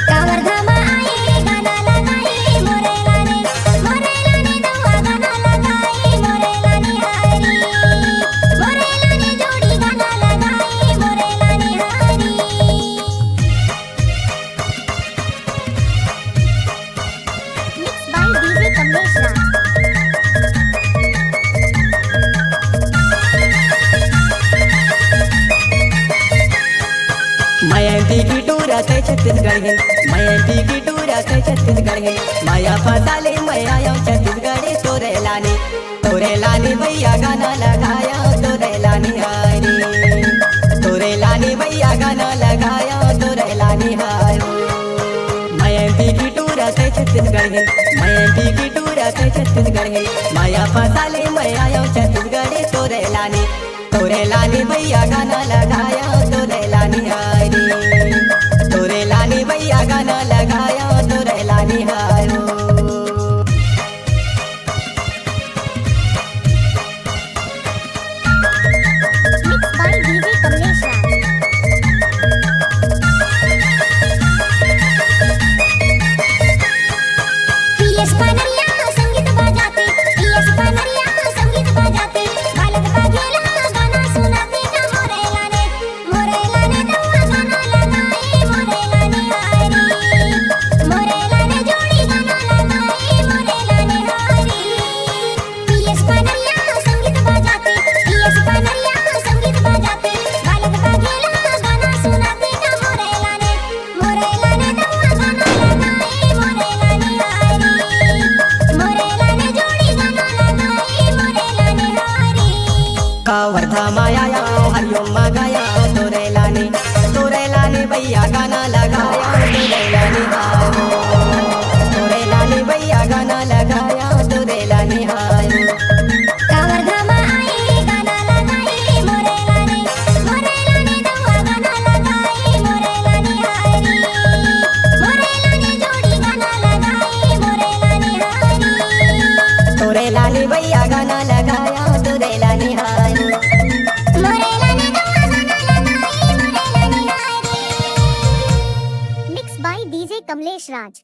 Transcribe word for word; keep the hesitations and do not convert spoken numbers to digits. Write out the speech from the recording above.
कांवर धाम आए गाना लगाई मोरे लाने, मोरे लाने दउआ गाना लगाई मोरे लाने हरी, मोरे लाने जोड़ी गाना लगाई मोरे लाने हरी। Mix by D J Kamlesh Raj। मैं एमपी की टूर आते छत्तीसगढ़ हिल, मैं एमपी की टूर आते छत्तीसगढ़ हिल। माया फसाली मैं आयो छत्तीसगढ़ तोरे लाने, तोरे लाने भैया गाना लगाया तोरे लाने हरी, तोरे लाने भैया गाना लगाया तोरे लाने हरी। मैं एमपी की टूर आते छत्तीसगढ़ हिल, मैं एमपी की टूर आते छत्तीसगढ़ हिल। माया फसाली मैं आयो छत्तीसगढ़ तोरे लाने, तोरे लाने भैया गाना लगाया तोरे लाने हरी, तोरे लाने भैया गाना लगाया तोरे लाने हरी। Mix by D J Kamlesh Raj। PS Panariya संगीत बजाते, पीएस पनरिया संगीत बजाते, बालक बघेला गाना सुनाते ना मोरे लाने, मोरे लाने दउआ गाना लगाए मोरे लाने हरी, मोरे लाने जोड़ी गाना लगाए मोरे लाने हरी। पीएस पनरिया संगीत बजाते, पीएस पनरिया संगीत बजाते, बालक बघेला गाना सुनाते ना मोरे लाने, मोरे लाने दउआ गाना लगाए मोरे लाने हरी, मोरे लाने जोड़ी गाना लगाए मोरे लाने हरी। कांवर धाम आया हरिओम मांगया तोरे लाने, तोरे लाने भैया गाना लगाया तोरे लाने हरी, तोरे लाने भैया गाना लगाया तोरे लाने हरी। कांवर धाम आए गाना लगाए मोरे लाने, मोरे लाने दउआ गाना लगाए मोरे लाने हरी, मोरे लाने जोड़ी गाना लगाए मोरे लाने हरी। तोरे लाने भैया गाना लगाया तोरे लाने हरी, मोरे लाने दउआ गाना लगाए मोरे लाने हरी। Mix by D J Kamlesh Raj।